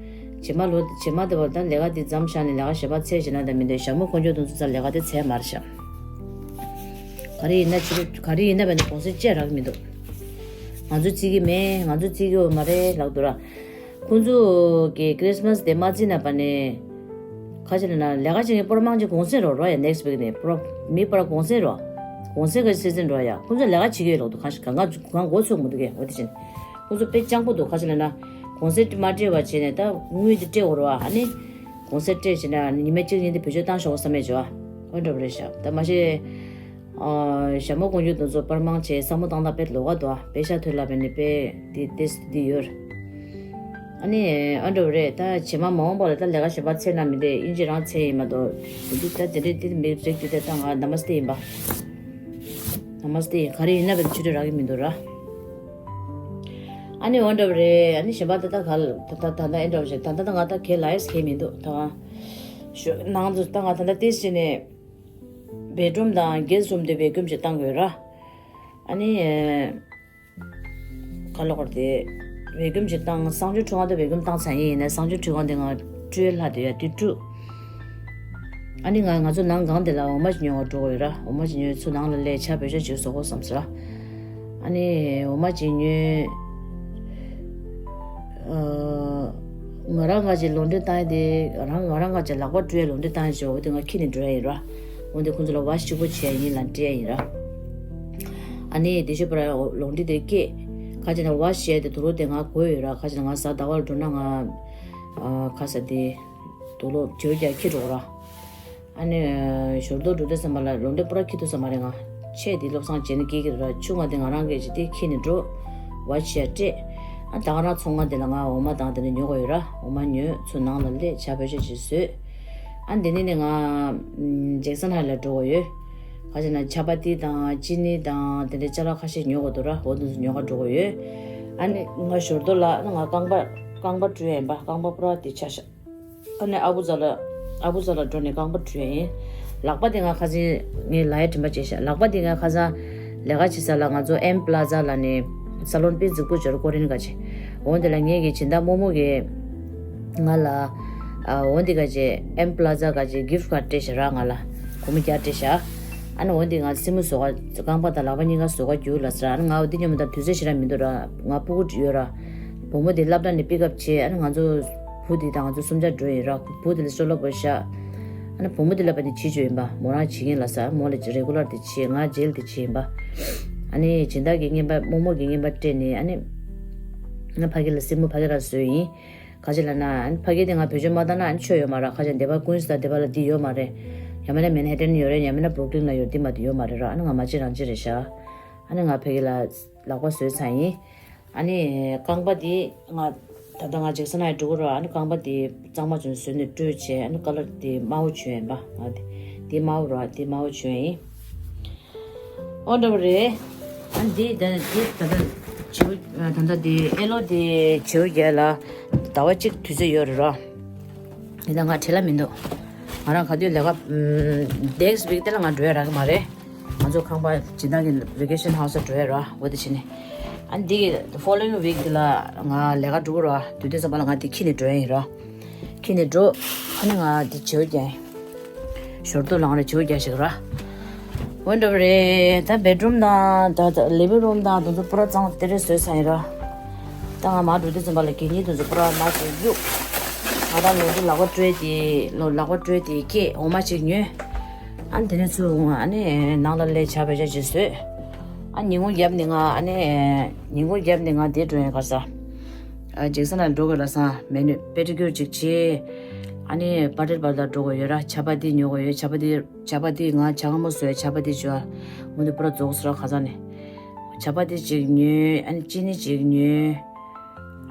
རྗེས་མ་ལོ་རྗེས་མ་དེ་བར་ད་ལས་ཀ་དེ་མཚམས་བཞག་ནས་ལས་ཀ་གཞན་པ་འཚོལ་བྱེད་ན་དེ་མི་འདོད། ཞྭ་མོ་དཀོན་མཆོག་དེ་ཚོ་ཚ་ལས་ཀ་དེ་འཚོལ་མ་རེད་ཤག་ག་རེ་ཡིན་ན་ཆུ་ག་རེ་ཡིན་ན་བས་ན་གུང་སེང་བཅད་རག་གི་མི་འདུག་ང་ཚོ་རྩིས་ཀྱི་མེད། ང་ཚོ་རྩིས་ཀྱི་ཡོད་མ་རེད་ལགས་འདུག་ར། ཁོང་ཚོ་གི་Christmas་དེ་མ་རྩིས་ན་པ་ནས་ཁ་ཆེ་ལ་ན་ལས་ཀ་བྱེད་མཁན་པོར་མང་ཆེ་གུང་སེང་རོ་རོ་ཡ། next week་ནས་པོར་མི་པར་གུང་སེང་རོ། གུང་སེང་གི་season་རོ་ཡ། ཁོང་ཚོ་ལས་ཀ་བྱེད་ཀྱི་ཡོད་ལོག་འདུག་ཁ་ཤས་གང་ག་གང་མགོ་ཚོས་མི་འདུག་གས། འོ་དེ་བཞིན་ཁོང་ཚོ་དཔེ་སྤྱང་པོ་འདུག་ཁ་ཆེ་ལ་ན་གུང་སེང་མ་སྤྲད་པ་བྱས་ནས་ད་དངུལ་དེ་སྤྲད་འོ་རོ་ཨ་ནི། གུང་སེང་སྤྲད་བྱས་ན་ཉི་མ་གཅིག་གཉིས་དེ་བེད་སྤྱོད་བཏང་ཤོག་བསམ་མེད་བྱོ། འོ་འདྲ་བ་རེད་ཤག་ད་མ་གཞི། ཨ། ཞྭ་མོ་དཀོན་མཆོག་དེ་ཚོ་པར་མང་ཆེ་བསམ་བློ་བཏང་སྟངས་དཔེ་ལོགས་ཀ་འདུག་དཔེ་ཤ་ཐོད་ལ་བས་ནི་དཔེ་འདི་ཏེས་འདི་ཡོད། ཨ་ནི་ཨ་འདྲ་བ་རེད། ད་རྗེས་མ་མ་འོངས་པ་ལ་ད་ལས་ཀ་གཞན་པ་འཚོལ་ན་མི་འདོད། དབྱིན་ཇི་རང་འཚོལ་ཡིན་མ་གཏོགས་འདི་ད་དེ་འདྲས་འདི་མི་རིགས་དེ་ད་ང་Namaste་ཡིན་པ། Namaste་ཡིན། ག་རེ་ཡིན་ན་བས་ཆུ་ཚོད་རག་གི་མི་འདུག་ར། ཨ་ནི་འོ་འདྲ་བ་རེད། ཨ་ནི་གཞན་པ་ད་ད་ག་ལ་ད་ད་ད་ད་ཨེ་འདྲ་བ་ཞིག་ད་ད་ད་ང་ད་གལ་ལ་ཡས་གལ་མི་འདུག་ད་ང་ཞོ་ནང་དུ་ད་ང་ད་ད་ཏེས་བྱས་ནས། བེ་ཌི་རུམ་དང་གེ་སི་ཊི་རུམ་དེ་བེ་ཀུམ་ཞིག་བཏང་དགོས་ར། ཨ་ནི། ག་ལ་གོར་དེ། བེ་ཀུམ་ཞིག་བཏང་། གསང་སྤྱོད་ཁྲུས་ཁང་དེ་བེ་ཀུམ་བཏང་ཚར་ཡིན། ཡིན་ན་གསང་སྤྱོད་ཁྲུས་ཁང་དེ་ང་བཀྲུས་ལྷག་དེ་ཡ་དུས་བཀྲུས། ཨ་ནི་ང་ང་ཚོ་ནང་སྒང་དེ་ལ་འོ་མ་ཞིག་ཉོ་བར་འགྲོ་དགོས་ར། འོ་མ་ཞིག་ཉོས་ཚུར་ནང་ལ་སླེབས་ཇ་བོད་ཇ་ཅིག་བཟོ་དགོས་བསམ་ཟེར། ཨ་ནི་འོ་མ་ཅིག་ཉོས། ཨ། ང་རང་ང་ཅིག་ལོ་འདྲི་བཏང་ཡ་དེ་ང་རང་ང་རང་ང་ཅིག་ལག་པ་བཀྲུ་ཡ་ལོ་འདྲི་བཏང་ཡ་ཅིག་འོ་དེ་ང་ཁྱེར་ནས་འགྲོ་ཡ་ཡིན་ར། འོ་དེ་ཁོང་ཚོ་ལ་ཝ་ཤི་གཅིག་པོ་བྱས་ཡིན་ལབ་སྤྲད་ཡ་ཡིན་ར། ཨ་ནི་དེ་ཤོད་པར་ལོ་འདྲི་དེ་སྐྱེས། ཁ་ཅིག་ན་ཝ་ཤི་བྱས་དེ་དུག་ལོག་དེ་ང་དགོས་ཡོད་ར། ཁ་ཅིག་ན་ང་གཟའ་ཟླ་བ་ལ་འགྲོ་ན་ང་ཨ་ཁ་ས་དེ་དུག་ལོག་བྱོས་རྒྱག་ཁྱེར་འགྲོ་ར། ཨ་ནི་ཞོར་དུ་འགྲོ་དུས་ཙམ་པ་ལ་ལོ་འདྲི་པུ་ར་ཁྱི་ཐུག་ས་མ་རེད། ང་ཆེ་དེ་བློ་བཟང་བྱས་ནས་སྐྱེལ་གྱི་རེད་ར། ཆུང་བ་དེ་ང་རང་གིས་ཅི་དེ་ཁྱེར་ནས་འགྲོ། ཝ་ཤི་ཡ་སྤྲད། ཨ་ད་ག་རང་ཚོང་ཁང་དེ་ལ་ང་འོ་མ་དང་དེ་འདྲ་ཉོ་དགོས་ཡོད་ར། འོ་མ་ཉོས་ཚུར་ནང་ལ་སླེབས་ཇ་བོད་ཇ་ཅིག་བཟོས། ཨ་འདི་ནས་ནི་ང་ཇེག་སན་ཧའེ་ལ་འགྲོ་དགོས་ཡོད། ག་ཅི་ན་ཆ་པ་ཏི་དང་ཅི་ནི་དང་དེ་འདྲ་ཅ་ལག་ཁ་ཤས་ཉོ་དགོས་འདུག་ར། འོ་དེ་ཚོ་ཉོ་ག་འགྲོ་དགོས་ཡོད། ཨ་ནི་ང་ཞོར་དུ་ལ་ང་རྐང་པ་རྐང་པ་བཀྲུས་ཡ་ཡིན་པ། རྐང་པ་པུ་ར་དེ་ཆ་ཤག་ཨ་ནི་ཨ་བུ་ཟ་ལ་ཨ་བུ་ཟ་ལ་འགྲོ་ནས་རྐང་པ་བཀྲུས་ཡིན། ལག་པ་དེ་ང་ཁ་སང་ངས་ལ་ཡ་དྲན་པ་བྱས་ཤག་ལག་པ་དེ་ང་ཁ་སང་ལས་ཀ་བྱེད་ས་ལ་ང་ཚོ་ཨེམ་པ་ལ་ཛ་ལ་ནས་ས་ལོན་དཔེ་རྫིག་པོ་འབྱོར་ཀོ་རིན་ག་ཅེ། འོན་དེ་ལ་ངས་ཀྱི་སྦྱིན་བདག་རྨོ་མོ་གི་ང་ལ་ཨ་འོན་དེ་ག་ཅེ་ཨེམ་པ་ལ་ཛ་ག་ཅེ་གིཕ་ཊི་ཀར་སྤྲད་ཤག་ར། ང་ལ་སྒོར་མོ་བརྒྱ་སྤྲད་ཤག་ཨ་ནི་འོན་དེ་ང་སེན་མོ་བཟོ་ག་རྐང་པ་དང་ལག་པ་གཉིས་ཀ་བཟོ་ག་རྒྱུགས་ལ་ཟེར། ཨ་ནི་ང་འོ་དེ་སྙམ་མོ་ད་དུས་ཚོད་ཞེ་དྲག་མི་འདུག་ར། ང་སྤུ་གུ་ཡོད་ར། བུ་མོ་དེ་སློབ་གྲྭ་ནས་པིག་ཨབ་བྱས། ཨ་ནི་ང་ཚོ་བུ་དེ་དང་ང་ཚོ་གསུམ་ཆ་འགྲོ་ཡིན་ར། བུ་དེ་ལ་སོ་ལོ་བོ་ཤ། ཨ་ནི་བུ་མོ་དེ་ལ་བ་དེ་བྱེད་བཅུག་ཡིན་པ། མོ་རང་བྱེད་ཀྱིན་ལ་ས་མོ་ལ་རེ་གུ་ལར་དེ་བྱེད། ང་ཇེལ་དེ་བྱེད་ཡིན་པ། ཨ་ནི་སྦྱིན་བདག་གི་རྔན་པ་རྨོ་མོ་གི་རྔན་པ་སྤྲད་ནས་ཨ་ནི། ང་ཕ་གི་ལ་སེན་མོ་ཕ་གི་ར་བཟོས་ཡིན། ག་ཅི་ལ་ན་ཨ་ནི་ཕ་གི་དེ་ང་བེད་སྤྱོད་མ་བཏང་ན་ཨ་ནི་ཆོ་ཡོད་མ་ར། ཁ་ཅིག་འདི་པ་ཀུན་སི་དང་འདི་པ་ལ་འདི་ཡོད་མ་རེད། ཡང་མིན་ན་མན་ཧེ་ཊན་ཡོད་རེད། ཡང་མིན་ན་བུ་རུག་ལིན་ལ་ཡོད། འདི་མ་དེ་ཡོད་མ་རེད་ར། ཨ་ནི་ང་མ་ཅི་རང་ཅི་རེད་ཤག་ཨ་ནི་ང་ཕ་གི་ལ་ལག་པ་བཟོས་ཚར་ཡིན། ཨ་ནི་རྐང་པ་འདི་ང་ད་ ད་ང་ཇེག་སན་ཨའི་འགྲོ་གི་རོ། ཨ་ནི་རྐང་པ་དེ་གཙང་མ་ཅུང་བཟོས་ནས་བཀྲུས་བྱས། ཨ་ནི་ཀ་ལར་དེ་དམར་པོ་བྱོས་ཡིན་པ། ང་དེ་དེ་དམར་པོ་རོ། དེ་དམར་པོ་བྱོས་ཡིན། ཨོ་འདྲ་པོ་རེད། ཨ་ནི་དེ་ད་དེ་ད་ད་བྱིའུ་ད་ད་དེ་ཨེ་ལོ་དེ་བྱིའུ་རྒྱལ་ལ་ཟླ་བ་གཅིག་དུས་ཚོད་ཡོད་རེད་རོ། ཡིན་ད་ང་བྲེལ་བ་མི་འདུག་ང་རང་ག་དུས་ལས་ཀ་next week དེ་ལ་ང་འགྲོ་ཡ་རག་གི་མ་རེད། ང་ཚོ་ཁང་པ་སྦྱིན་བདག་གི་vacation house ལ་འགྲོ་ཡ་ར་འོ་དེ་བྱས་ནས། ཨ་ནི་འདི་གི་following week འདི་ལ་ང་ལས་ཀ་འགྲོ་གི་ར། དུས་དེ་ཙམ་པ་ལ་ང་འདི་འཁྱེར་ནས་འགྲོ་ཡ་ཡིན་ར། འཁྱེར་ནས་འགྲོ། ཨ་ནི་ང་འདི་བྱིའུ་རྒྱག་ཡིན། ཞོར་དུ་ལངས་ར་བྱིའུ་རྒྱག་ཞིག་ར། འོ་འདྲ་པོ་རེད། ད་bedroom དང་ད་ད་living room དང་དེ་ཚོ་པུ་ར་གཙང་དེ་རེ་བཟོས་ཚར་ཡིན་ར། ད་ང་མར་འགྲོ་དུས་ཙམ་པ་ལ་གད་སྙིགས་དེ་ཚོ་པུ་ར་མར་ཞིག་གཡུག་ང་ད་ལོ་འདི་ལག་པ་བཀྲུས་དེ་ལོ་ལག་པ་བཀྲུས་དེ་སྐད་འོ་མ་ཅིག་ཉོས། ཨ་ནི་དེ་ནས་ཚུར་ཨ་ནི་ནང་ལ་སླེབས་ཇ་བེ་ཇ་ཅིག་བཟོས། ཨ་ཉིན་གུང་རྒྱབ་ནས་ང་ཨ་ནི་ཉིན་གུང་རྒྱབ་ནས་ང་དེ་འགྲོ་ཡིན་ག་ས། ཨ་ཇེག་སན་ལ་འགྲོ་དགོས་ལ་སང་མེ་ནུ་པེ་ཌི་ཀིའུར་ཅིག་བྱས། ཨ་ནི་པ་ཏེར་པར་ལ་འགྲོ་དགོས་ཡོད་ར། ཇ་པ་ཏི་ཉོ་དགོས་ཡོད། ཇ་པ་ཏི་ཇ་པ་ཏི་ང་ཇ་མངར་མོ་བཟོས། ཇ་པ་ཏི་ཇ་མངར་མོ་འདི་པུ་ར་རྫོགས་སོང་ར་ཁ་སང་ནས། ཇ་པ་ཏི་ཅིག་ཉོས། ཨ་ནི་ཅི་ནི་ཅིག་ཉོས།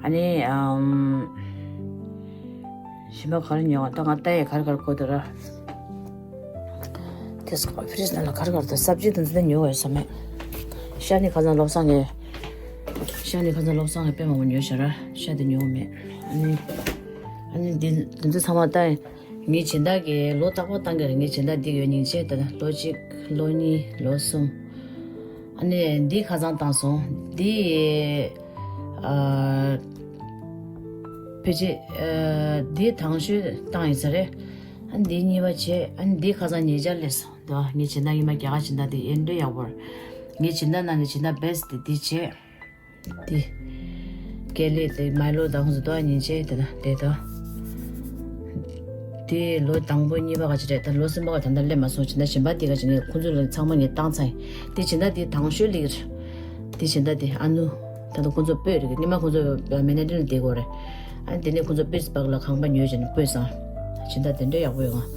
ཨ་ནི་ཨམ། གཞན་པ་ག་རེ་ཉོ་བ། ད་ང་ལྟ་ཡས་ག་རེ་ག་རེ་དགོས་འདུག་ར། དེ་སྐོར་ཕི་རིཇ་ནང་ལ་ག་རེ་ག་རེ་འདུག་སབ་ཇི་དེ་ཚོ་ད་ཉོ་དགོས་ཡོད་ས་མེད། ཤ་ནི་ཁ་སང་བློ་བཟང་གིས་ཤ་ནི་ཁ་སང་བློ་བཟང་གིས་དཔེ་མང་པོ་ཉོས་ཤག་ར། ཤ་དེ་ཉོ་མེད། ཨ་ནི་ཨ་ནི་འདི་འདི་ཚོ་ཚང་མ་ད། ངའི་སྦྱིན་བདག་གིས་ལོ་རྟག་པར་བཏང་གི་རེད། ངའི་སྦྱིན་བདག་འདི་ཡོད་སྙིང་རྗེ། ད་ལོ་གཅིག་ལོ་གཉིས་ལོ་གསུམ། ཨ་ནི་འདི་ཁ་སང་བཏང་སོང་། འདི་ཨ་ཕལ་ཆེར་ཨ་འདི་དང་ཤོས་བཏང་ཡིན་ས་རེད། ཨ་འདི་གཉིས་པ་བྱས། ཨ་འདི་ཁ་སང་ཉེ་ཆར་སླེབས་སོང་། འདི་ངའི་སྦྱིན་བདག་ཉི་མ་རྒྱ་གར་སྦྱིན་བདག་འདི་ཨེ་འདྲ་ཡག་པོ་རེད། ངའི་སྦྱིན་བདག་ནང་ནས་སྦྱིན་བདག་བེ་སི་ཊི་འདི་བྱས། དེ། ཀེ་ལི་དེ་མའི་ལོ་དང་ཚོ་དོ་ཉིན་བྱས་དེ་དང་དེ་དང་། དེ་ལོ་དང་པོ་གཉིས་པ་ག་ཅི་རེད། ད་ལོ་གསུམ་པ་ག་ད་ལྟ་སླེབས་མ་སོང་། སྦྱིན་བདག་གཞན་པ་དེ་ག་ཅི་ངས་ཁོང་ཚོ་ལ་ཚང་མ་ངས་བཏང་ཚར་ཡིན། དེ་སྦྱིན་བདག་དེ་དང་ཤོས་ལིག་རེད། དེ་སྦྱིན་བདག་དེ་ཨ་ནུ། ད་ལྟ་ཁོང་ཚོ་སྤོས་རེད། སྔོན་མ་ཁོང་ཚོ་མེ་ནེ་ཏན་ལ་བསྡད་ཀྱི་ཡོད་རེད། ཨ་ནི་དེ་ནས་ཁོང་ཚོ་པི་ཊི་སི་སྦར་ག་ལ་ཁང་པ་ཉོས་བྱས་ནས་སྤོས་སོང་། སྦྱིན་བདག་དེ་འདྲ་ཡག་པོ་ཡོད་ང་།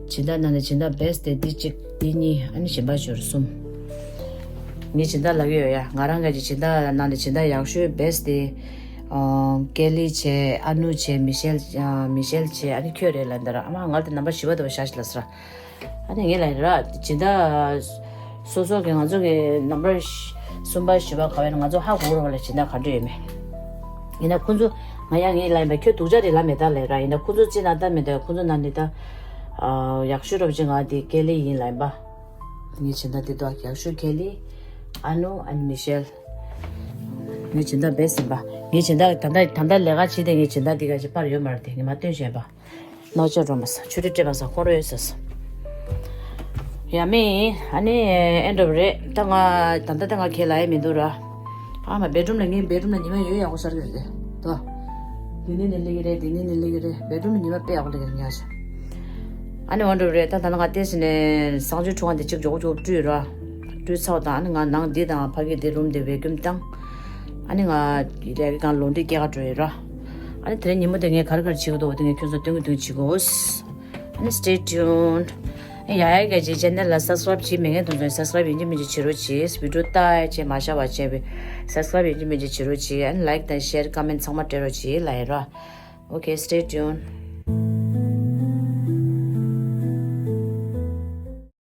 སྦྱིན་བདག་ནང་ནས་སྦྱིན་བདག་བེ་སི་ཊི་དེ་གཅིག་དེ་གཉིས། ཨ་ནི་གཞན་པ་ཞོར་གསུམ། ངའི་སྦྱིན་བདག་ལབ་ཀྱི་ཡོད་ཡ། ང་རང་གི་སྦྱིན་བདག་ནང་ནས་སྦྱིན་བདག་ཡག་ཤོས་བེ་སི་ཊི་དེ། ཨ་ཀེ་ལི་བྱས། ཨ་ནུ་བྱས། མི་ཤེལ། ཨ་མི་ཤེལ་བྱས། ཨ་ནི་ཁྱོད་རེད་ལབ་འདི་ར། ཨ་མ་ང་ལ་དེ་ནམ་བར་བཞི་པ་དེ་བ་བཞག་ཤིག་ལབ་ཟེར། ཨ་ནི་ངས་ལབ་ཡིན་ར། སྦྱིན་བདག་སོ་སོ་གི་ང་ཚོ་གི་ནམ་བར་གསུམ་པ་བཞི་པ་ག་བས་ན་ང་ཚོ་ཧ་གོ་རོགས་ལ་སྦྱིན་བདག་ག་འདྲ་ཡོད་མེད། ཡིན་ན་ཁོང་ཚོ་ང་ཡང་ངས་ལབ་ཡིན་པ། ཁྱོད་སྡུག་ཅག་རེད་ལབ་མེད་ད་ལབ་ར། ཡིན་ན་ཁོང་ཚོ་ཅི་ན་ད་མེད་ད། ཁོང་ཚོ་ན་ནི་ད་ཡག་ཤོས་རོབ་ཅི་ང་དེ་ཀེ་ལི་ཡིན་ལབ་ཡིན་པ། ངའི་སྦྱིན་བདག་དེ་དོ་ཡག་ཤོས་ཀེ་ལི། ཨ་ནུ། ཨ་ནི་མི་ཤེལ། ངའི་སྦྱིན་བདག་བེ་སི་ཊི་ཡིན་པ། ངའི་སྦྱིན་བདག་ད་ལྟ་ད་ལྟ་ལས་ཀ་བྱེད་དེ། ངའི་སྦྱིན་བདག་དེ་ག་ཅི་པར་ཡོད་མ་རེད་དེ། ངས་མ་སྟོན་བྱས་པ། ནོར་ཅོ་འགྲོ་མ་ས། ཆུ་རེ་སྤྲད་མ་ས། ཁོ་རོ་ཡོད་ས་ས། ཡ་མེ། ཨ་ནི་ཨེ་འགྲོ་བ་རེད། ད་ང་ད་ལྟ་ད་ང་ཁས་ལ་ཡ་མི་འདུག་ར། ཨ་མ་བེ་ཌི་རུམ་ལ། ངའི་བེ་ཌི་རུམ་ལ་ཉི་མ་ཡོད་ཡག་པོ་ཤར་གི་རེད་དོ། དེ་ནས་ནི་སླེབས་ཀྱི་རེད། དེ་ནས་ནི་སླེབས་ཀྱི་རེད། བེ་ཌི་རུམ་ལ་ཉི་མ་དཔེ་ཡག་པོ་སླེབས་ཀྱི་རེད་ཉག་ཤ། ཨ་ནི་ཨེ་འགྲོ་བ་རེད། ད་ད་ལྟ་ང་ལྟས་ཟིན་ནས་གསང་སྤྱོད་ཁྲུང་བ་འདི་གཅིག་མགྱོགས་མགྱོགས་བཀྲུས་ར། བཀྲུས་ཚར་བ་དང་ཨ་ནི་ང་ནང་འདི་དང་ཕ་གི་འདི་རུམ་འདི་བེ་ཀུམ་བཏང་། ཨ་ནི་ང་རེ་གི་གང་ལོ་འདི་སྐྱེལ་ག་འགྲོ་ཡོད་ར། ཨ་ནི་དེ་རིང་ཉིན་མོ་དེ་ངས་ག་རེ་ག་རེ་བྱེད་ཀྱི་འདུག་དེ་ངས་ཁྱོད་ཚོ་སྟོན་གི་འདུག་བྱེད་དགོས། ཨ་ནི་stay tuned། ཨ་ཡ་ཡ་ག་ཅིག་ཅེ་ནལ་ལ་སབ་སི་ཀ་རབ་བྱེད་མེད་མཁན་དེ་ཚོ་སབ་སི་ཀ་རབ་ཡིན་གཅིག་མིན་གཅིག་བྱེད་རོགས་བྱེད། བི་ཌི་ཡོ་ལྟ་ཡ་བྱེད་མ་བཞག་པ་བྱས་པའི་སབ་སི་ཀ་རབ་ཡིན་གཅིག་མིན་གཅིག་བྱེད་རོགས་བྱེད། ཨ་ནི་ལའིཀ་དང་ཤེར་ཀོ་མེན་ཚང་མ་སྤྲད་རོགས་བྱེད་ལབ་ཡིན་ར། Okay, stay tuned།